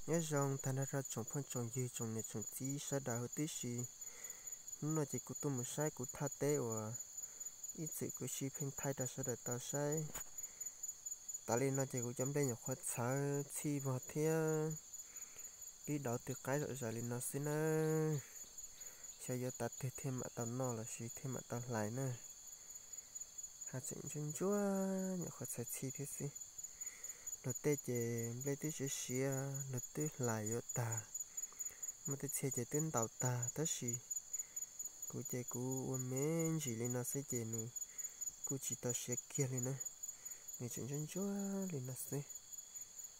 Nyob zoo tag nrho rau tsoom phooj tsoom ywg tsoom niam tsoom txiv sawv daws huv tib si. Hnub no ces kuv tuaj mus saib kuv thaj teb uas ib txwm kuv sib pheej thaij rau sawv daws tau saib. Tas li no ces kuv cov nplej nyuam qhuav txhawv txhij vog thiab twb dauv tw qaib zom zaws li no xwb nawb. Xyov yuav tas twg thiaj mam tau noj los sis thiaj mam tau hlais na. Haj tseem ntsuab ntsuab nyuam qhuav txhawv txhij thiab xwb. Luag tej ces nplej twb siav siav, luag twb hlais yuav tag, muaj tej txhia ces twb ntaus tag tab sis kuv ces kuv ua me ntsis li no xwb ces nws kuj tsis tau siav kiag li na. Nws tseem ntsuab ntsuab li no xwb.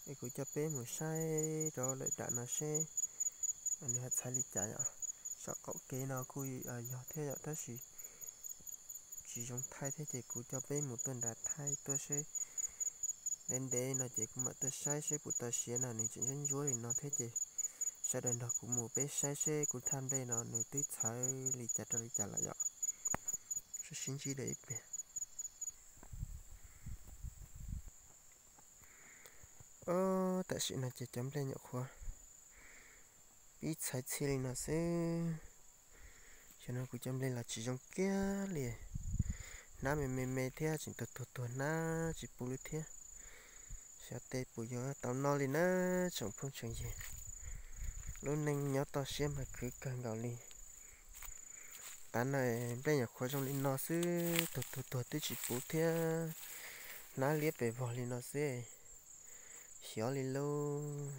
Es kuv coj peb mus saib rau lawm nram no seb nws ho txhawv li cas yom. Saum qaum kev no kuj yog thiab yom tab sis tsis zoo thaij thiab ces kuv coj peb mus tuaj nram thaij tuaj seb. Ntev ntev no ces kuv mam tuaj saib seb puas tau siav no, nws tseem ntsuab ntsuab li no thiab ces sawv daws nrog kuv mus peb saib seb kuv thaj nplej no nws twb txhawv li cas rau li cas lawm yom. Sib ntsib dua ib pliag. Ob, tam sim no ces cov nplej nyuam qhuav pib txhawv txhij li no xwb. Xyov no kuv cov nplej los tsis zoo kiag li. Hnab me me me thiab tseem tuag tuag tuag hnab tsis puv li thiab. Xyov tej puas yuav tau noj li na tsoom phooj tsoom ywg. Lub neej nyob toj siab mas khwv kawg nkaus li. Tav no nplej nyuam qhuav zoo li no xwb, tuag tuag tuag twb tsis puv thiab. Hnab liab pes vog li no xwb. Xyov li lauj.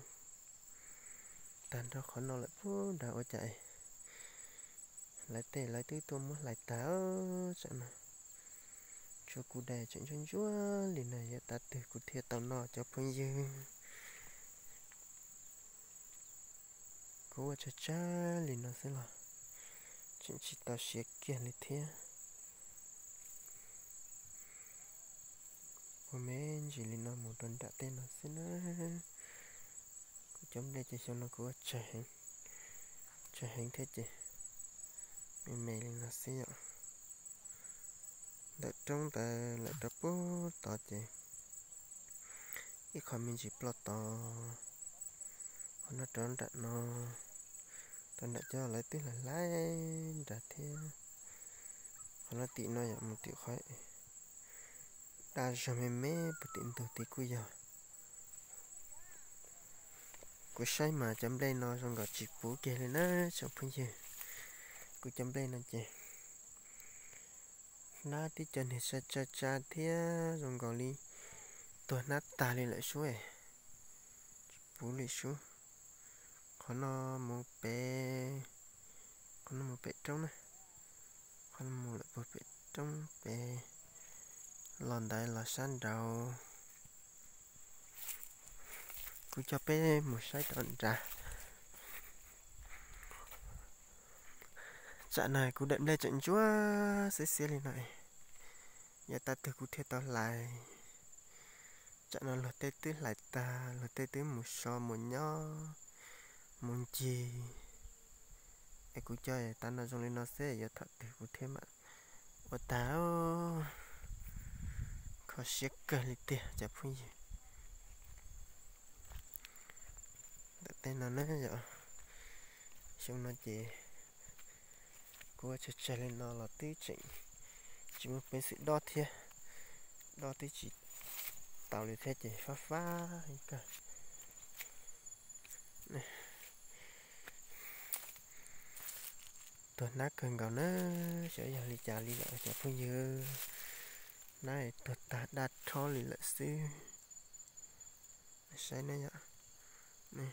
Tag nrho qhov no lawm puag nrad ua cas lawv tej lawv twb tuaj muab hlais tag. Tsam no tshuav kuv daim tseem ntsuab ntsuab li no, yuav tav twg kuv thiaj tau noj cov phooj ywg. Kuv ua tsawg tsawg li no xwb los tseem tsis tau siav kiag li thiab. Ua me ntsis li no mus rau nram tej no xwb na. Kuv cov nplej ces xyoo no kuv ua tsawg heev thiab ces me me li no xwb yom. Ntawm roob ntawd lawm rau puag tod ces ib qho me ntsis ploj tod. Qhov no rau nram no, rau nram cov lawv twb hlais hlais nrad thiab. Qhov no tim no yom, mus tim qhov daj zog me me puag tim ntug tid kuj yog. Kuv saib mas cov nplej no zoo nkaus tsis puv kiag li na tsoom phooj ywg. Kuv cov nplej no ces hnab tib co niag tsa tsa tsa thiab zoo nkaus li tuag hnab tag li lawm sub. Tsis puv li sub. Qhov no mus pem, qhov no mus pem roob na. Qhov no mus lawm puag pem roob pem, los ntawd los sab nraud. Kuv coj peb mus saib rau nrad. Tsam no kuv daim nplej tseem ntsuab xiab xiab li no, yuav tav twg kuv thiaj tau hlais. Tsam no luag tej twb hlais tag, luag tej twb mus so mus nyob mus ncig. Es kuv coj tav no zoo li no xwb, yuav thaum twg kuv thiaj mam ua tag. Kho siab kawg li tiag cov phooj ywg. Ntawm tej no na yom, xyoo no ces kuv ua tsawg tsawg li no los twb tseem tsis muaj peev xwm dob thiab, dob twb tsis tau li thiab ces fab fab kawg. Tuag hnab kawg nkaus na, xyov yog li cas li lawm cov phooj ywg. Hnab tuag tag daj rhob li lawm xwb. Saib ne yom,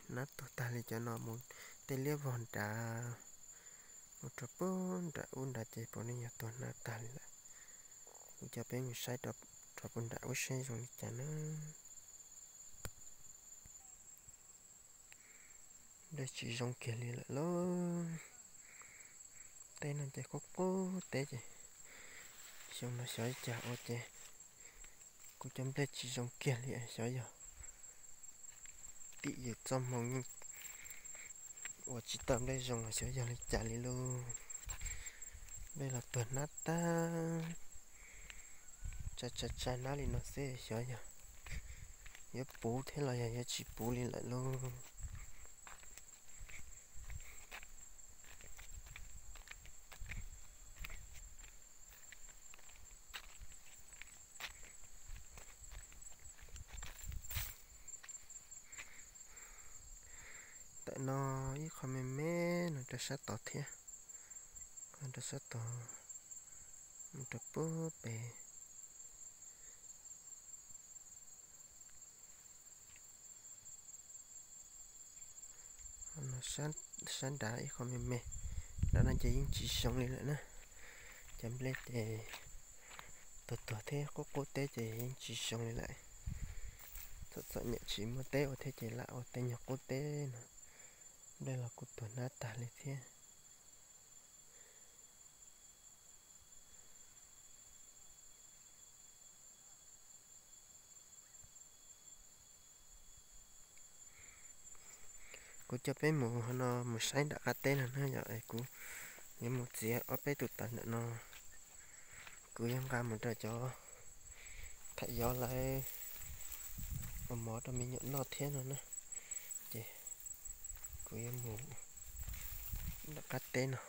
hnab tuag tag li cov no mus tej liab vog nrad, mus rau puag nram ub nrad ces puav leej yog tuag hnab tag li lawm. Kuv coj peb mus saib rau puag nram ub seb zoo li cas na. Nplej tsis zoo kiag li lawm lauj. Teb no ces qub qub teb ces xyoo no xyov cas ua ces kuv cov nplej tsis zoo kiag li, xyov yog tim yus txoj hmoo yeej ua tsis tau nplej zoo los xyov yog li cas li lauj. Nplej los tuag hnab tag, tsa tsa tsa hnab li no xwb xyov yog yuav puv thiab los yog yuav tsis puv li lawm lauj. No ib qho me me no rau sab tod thiab, rau sab tod mus rau pub pem. Sab nrad ib qho me me, nrad no ces yeej tsis zoo li lawm na. Cov nplej ces tuag tuag thiab qub qub teb ces yeej tsis zoo li lawm. Txom txom nyem tsis muaj teb ua thiab ces lam ua tej nyuag qub teb no. Nplej los kuj tuag hnab tag li thiab. Kuv coj peb mus hauv no mus saib nram qab teb no na yom, es kuv yuav mus txiav ob peb tus taws ntawm no. Kuv yuav nqa mus rau cov tham yov lawv ua mov rau me nyuam noj thiab no na. Ces kuv yuav mus nram qab teb no.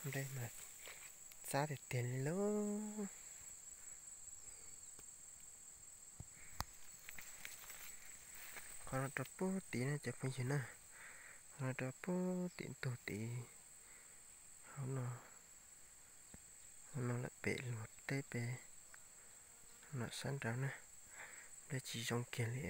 Nplej mas txab tiag tiag li lauj. Qhov no rau pub tid na cov phooj ywg na, qhov no rau pub tim ntug tid. Hauv no, hauv no lawm pem luag teb pem no sab nraud na, nplej tsis zoo kiag li.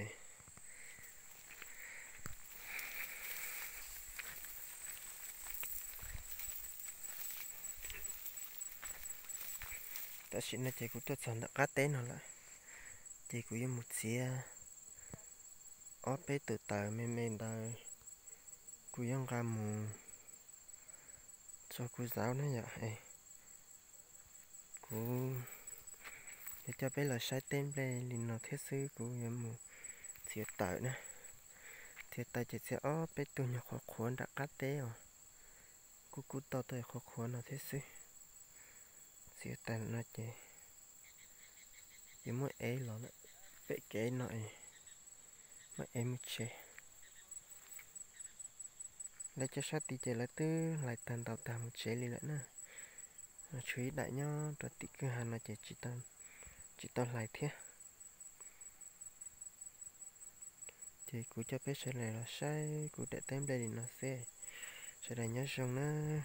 Tam sim no ces kuv tuaj txog nram qab teb no lawm, ces kuv yuav mus txiav ob peb tus taws me me ntawd, kuv yuav nqa mus tso kuv zaub na yom. Kuv yuav coj peb los saib teb nplej li no thiab xwb, kuv yuav mus txiav taws na. Txiav taws ces txiav ob peb tug nyuag qhuav qhuav nram qab teb os, kuj kub tau tau qhuav qhuav no thiab xwb. Txiav taws no ces ces muab ev los lawm pem kev no, muab ev mus tsev. Lawv cov sab tid ces lawv twb hlais tag ntaus tag mus tsev li lawm na. Tshuav ib daim nyob rau tim kwj ha no ces tsis tau hlais thiab. Ces kuv coj peb sawv daws los saib kuv daim teb nplej li no xwb. Sawv daws nyob zoo nawb.